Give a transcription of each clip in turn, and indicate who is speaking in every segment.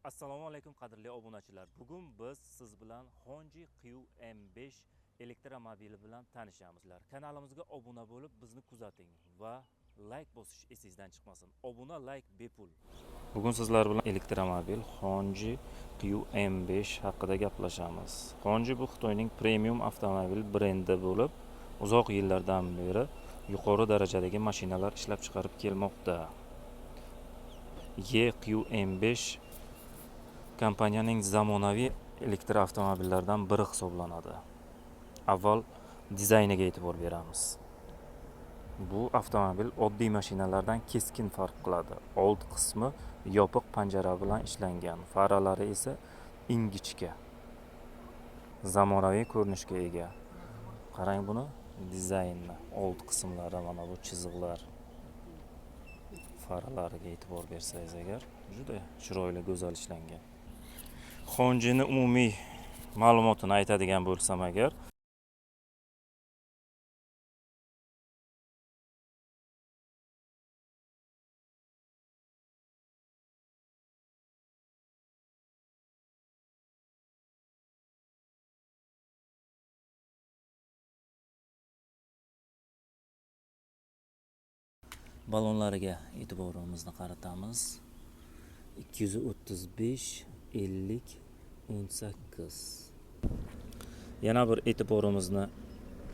Speaker 1: Assalomu alaykum, qadrli obunachilar. Bugun biz siz bilan Hongqi QM5 elektromobili bilan tanishamiz. Kanalimizga obuna bo'lib, bizni kuzating va like bosish esingizdan chiqmasin. Obuna, like bepul. Bugun sizlar bilan elektromobil Hongqi QM5 haqida gaplashamiz. Hongqi bu Xitoyning premium avtomobil brendi bo'lib, uzoq yillardan beri yuqori darajadagi mashinalar ishlab chiqarib kelmoqda. EQM5 kompaniyaning zamonaviy elektroavtomobillaridan biri hisoblanadi. Avval dizayniga e'tibor beramiz. Bu avtomobil oddiy mashinalardan keskin farq qiladi. Old qismi yopiq panjara bilan ishlangan, faralari esa ingichka. Zamonaviy ko'rinishga ega. Qarang buni dizaynni, old qismlari, mana bu chiziqlar, faralariga e'tibor bersangiz agar, juda chiroyli, go'zal ishlangan. Hongqini umumiy ma'lumotini aytadigan bo'lsam agar, balonlariga e'tiborimizni qaratamiz. 235 50 18. Yana bir e'tiborimizni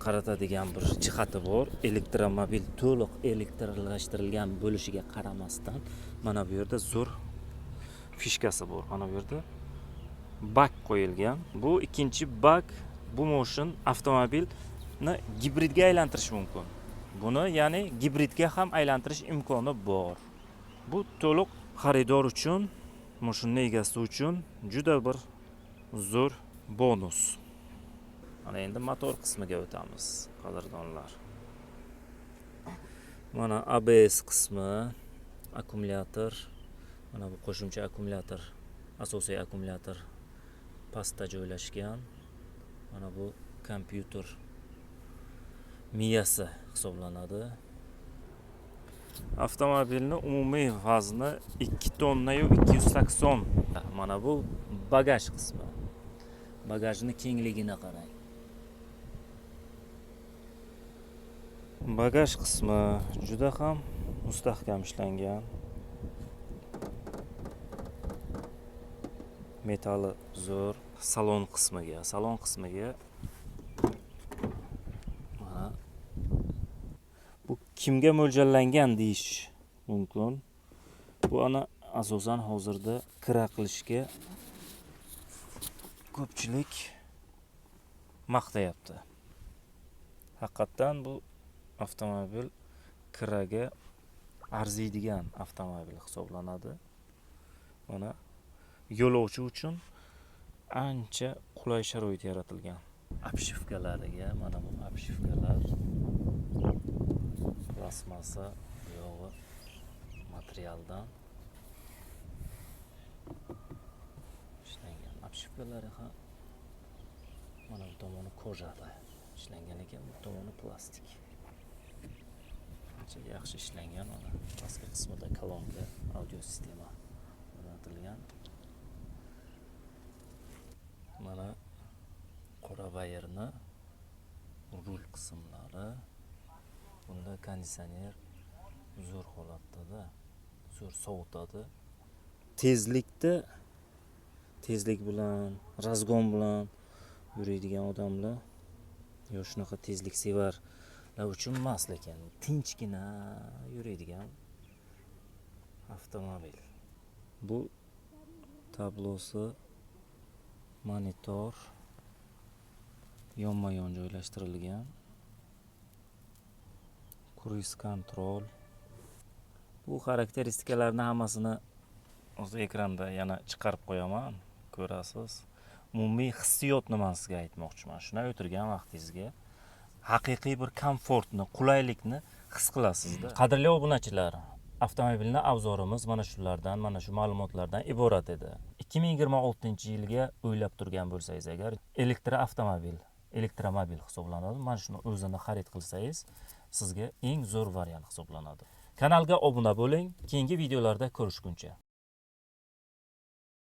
Speaker 1: qaratadigan bir jihati bor. Elektromobil to'liq elektrlashtirilgan bo'lishiga qaramasdan, mana bu yerda zo'r fishkasi bor. Mana bu yerda bak qo'yilgan. Bu ikkinchi bak, bu moshin avtomobilni gibridga aylantirish mumkin. Buni, ya'ni gibridga ham aylantirish imkoni bor. Bu to'liq xaridor uchun, moshinni egasi uchun juda bir zo'r bonus. Mana endi motor qismiga o'tamiz, qadrdonlar. Mana ABS qismi, akkumulyator, mana bu qo'shimcha akkumulyator, asosiy akkumulyator pastda joylashgan. Mana bu kompyuter miyasi hisoblanadi. Avtomobilning umumiy vazni 2 tonna yu 280. Mana bu bagaj qismi. Bagajni kengligini qarang. Bagaj qismi juda ham mustahkam ishlangan. Metali zo'r. Salon qismiga, salon qismiga mana bu kimga mo'ljallangan deyish mumkin. Bu ana asosan hozirda kira qilishga ko'pchilik maqtayapti. Haqiqatdan bu avtomobil kiraga arziydigan avtomobil hisoblanadi. Mana yo'lovchi uchun ancha qulay sharoit yaratilgan. Obshivkalariga, mana bu obshivkalar plastmassa yog'i materialdan ishlangan. Obshivkalari ham mana bu tomoni kojada ishlangan ekan, bu tomoni plastik. Ancha yaxshi ishlangan. Mana pastki qismida kolonka, audio sistema o'rnatilgan. Mana qora bayirni rul qismlari. Bunda konditsioner zo'r holatda-da, zo'r sovutadi. Tezlikda, tezlik bilan, razgon bilan yuradigan odamlar yo shunaqa tezlik sevarlar uchun emas, lekin tinchgina yuradigan avtomobil. Bu tablosi monitor yonma-yon joylashtirilgan. Kruiz kontrol. Bu xarakteristikalarni hammasini hozir ekranda yana chiqarib qo'yaman, ko'rasiz. Umumiy hissiyotni men sizga aytmoqchiman. Shunday o'tirgan vaqtingizga haqiqiy bir komfortni, qulaylikni his qilasizda. Qadrli obunachilar, avtomobilni avzorimiz mana shulardan, mana shu ma'lumotlardan iborat edi. 2026-yilga o'ylab turgan bo'lsangiz agar, elektroavtomobil, elektromobil hisoblanadi. Mana shuni o'zini xarid qilsangiz, sizga eng zo'r variant hisoblanadi. Kanalga obuna bo'ling. Keyingi videolarda ko'rishguncha.